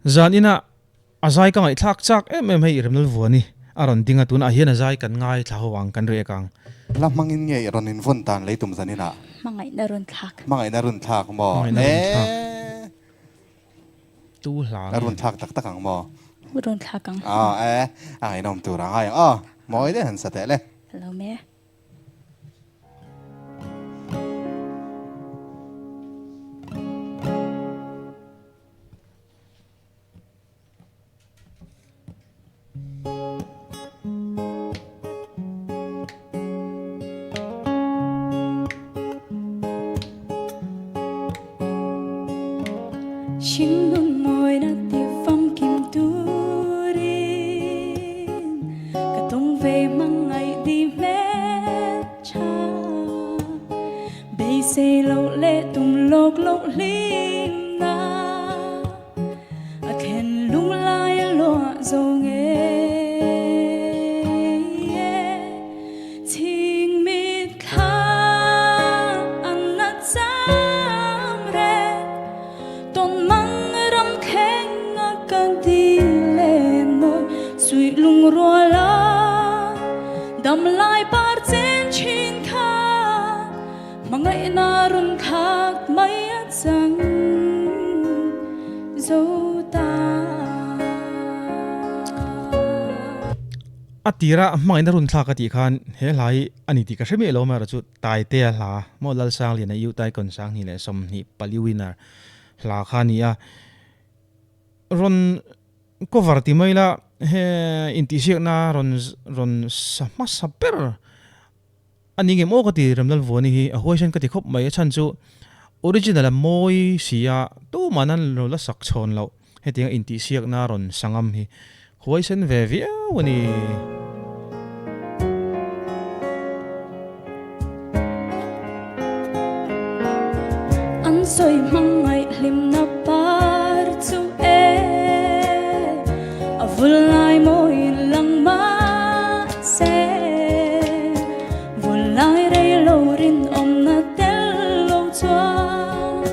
Zan ina a zai ka ngaihthlak chak em em hei Remlal Vuani a rawn ding a tunah hian a zai kan ngaithla ho ang kan riak ang. Hla hmangin nge i rawn invawn dan lei tum zan inah? Hmangaihna run thlak. Hmangaihna run thlak maw? Hmangaihna run thlak. Eeh. Tu hla A nge? run thlak tak tak ang maw? Run thlak ang. Aw e, a ngaihnawm tur a ngai ang aw. Mawi deuh han sa teh le. Lo me. Hringnun mawina ti famkim turin ka tum ve hmangaih di hmel tha. Beisei loh leh tum lawk loh hlimna a thlen lunglai a luah zo nge. Chhingmit thla an na cham reng, tawn mang ram thleng a ka dil len mawi suih lungrual a dam lai par chen thin kha hmangaihna run thlak mai a chang zo ta. A tira hmangaihna run thlak a tih khan he hla hi a ni tih ka hre miah lo amaherawhchu Taitea hla maw Lalsangliana U Taikon 2024 winner hla kha a ni a. Rawn cover ti mai la he intihsiakna rawn rawn sa hmasa ber a ni ngem aw ka ti Remlalvuani hi a huaisen ka ti khawp mai a chhan chu original a mawi si a tumah nan lo la sak chhawn loh hetianga intihsiakna rawn sa ngam hi huaisen ve viau a ni. An sawi hmangaih hlimna par chu e, a vul lai mawiin lang mahse, vul lai rei lo rinawmna tel lo chuan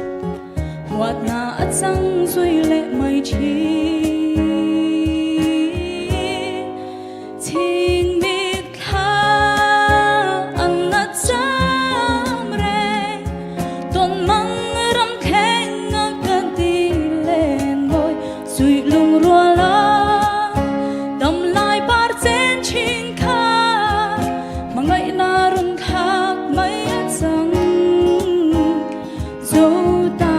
huatna a chang zui leh mai thin. Chhingmit thla an na cham reng, tawn mang ram thleng a ka ti len mawi suih lungrual a dam lai par chen thin kha hmangaihna run thlak mai a chang zo ta.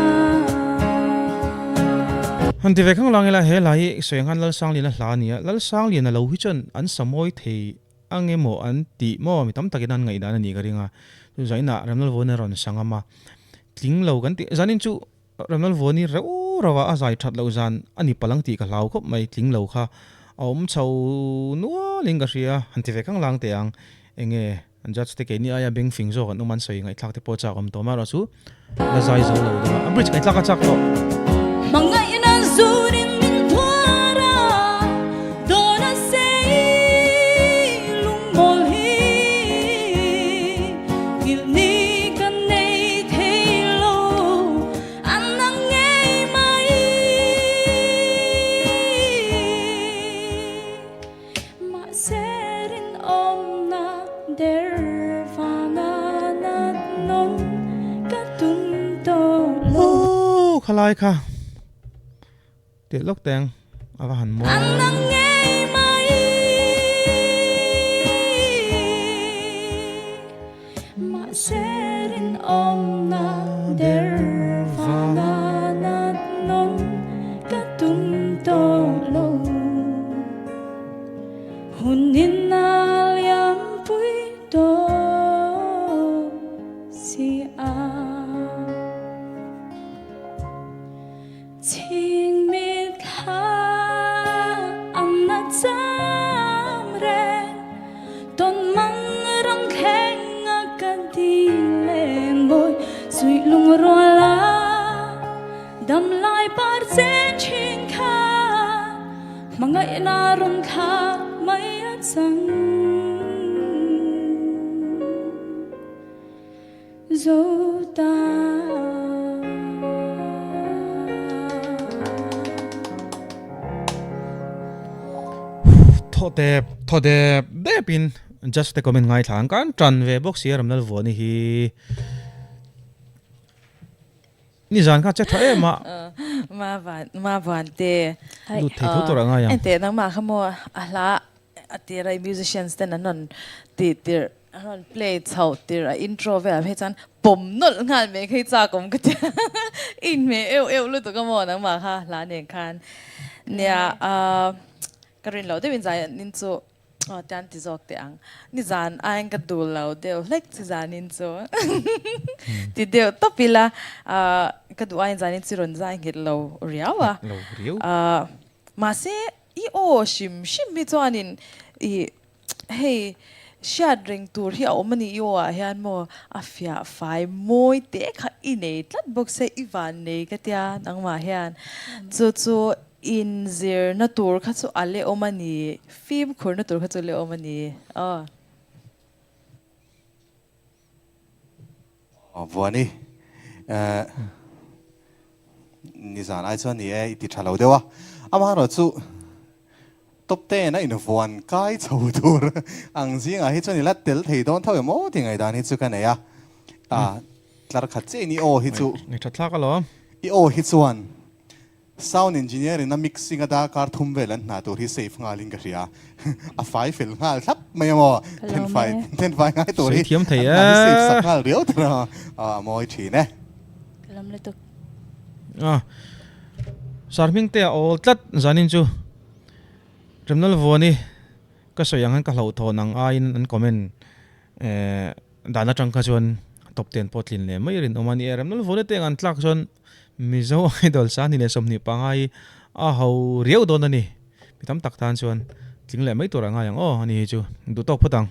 Han ti ve khang lang ila he hla hi Sawianghan Lalsangliana hla a ni a, Lalsangliana lo hi chuan an sa mawi thei ang emaw an tih maw mi tam takin an ngaihdan a nih ka ring a, chu zainah Remlalvuani a rawn sa ngam a, tling lo kan tih zanin chu Remlalvuani reuh reuh a a zai that loh zan a ni palang tih ka hlau khawp mai, tling lo kha a awm chho nualin ka hria, han ti ve khang lang teh ang enge An judge te keini aia beng fing zawk an awm an sawi ngaihthlak te pawh a chak awm tawh amaherawh chu la zai zo lo deuh a, a bridge ngaihthlak a chak tawh. Hmangaihna zurin min thuar a, dawn a sei lungmawl hi nghilh ni ka nei thei lo, an nang ngei mai. Mahse rinawmna der vanga nat nawn ka tum tawh lo. Aww khalai kha teh lawk teng a va han mawi. An nang ngei mai. Mahse rinawmna der vanga nat nawn ka tum tawh lo. Hun in a liam pui tawh si a. Chhingmit thla ang na cham reng, tawn mang ram thleng a ka di leng mawi suih lungrual a dam lai par chen thin kha hmangaihna rawn thlak mai a chang Zo ta. Thaw tep thaw dep dep in just te comment ngaithla ang kan tan ve bawk sia Ramlal Vuani hi nizan kha che tha em a. Ma van ma van te. Lut thei tho tur a ngai ang. Ente nangmah kha maw a hla a tira i musicians ten an rawn tih tirh an rawn play chhoh tirh a intro velah phei chuan pawm nawlh nghal mai kha i chak awm ka tia i inhmeh euh euh lutuk a maw nangmah kha hla nen khan nia ahh ka rin loh deuhin zai an in chu aw tian ti zawk teh ang nizan aiin ka dul lo deuh hlek chi zanin chu ti deuh tawp ila ahh ka duh aiin zanin chu rawn zai nghet lo riau a ahh mahse I aw hrim hrim hi chuanin i hei hriat reng tur hi a awm a ni i aw ah hian maw a fiah fai mawi te kha i nei tlat bawk se i van nei ka tia nangmah hian chu chu inzirna tur kha chu a le awm a ni fimkhurna tur kha chu a le awm a ni aw. Vuani nizan ai chuan ni e i ti tha lo deuh a, amaherawh chu top ten a invuan kai chho tur ang zingah hi chuan i la tel thei dawn tho em aw tih ngaihdan hi chu ka nei a, tlar khat chiah in i aw hi chu Ngaih tha thlak alawm. I aw hi chuan Sound engineer in a mixing a darkar thum vel an hna tur hi safe nghal in ka hria. A fai fel nghal thlap mai a maw? Then fai then fai ngai tur hi an hna hi safe sak nghal riau tur a a mawi thin e. Ka lam lutuk. A Sarhming te a awl tlat zanin chu Remnal Vuani ka sawi ang hian ka hlauhthawn ang aiin an comment dan atang kha chuan top ten pawh tlin leh mai rinawm a ni e. Remnal Vuani te ang an tlak chuan Mizo Idol 2025 hi a ho riau dawn a ni. Mi tam tak tan chuan tling leh mai tur a ngai ang aw a ni hi chu duh tawk phawt ang.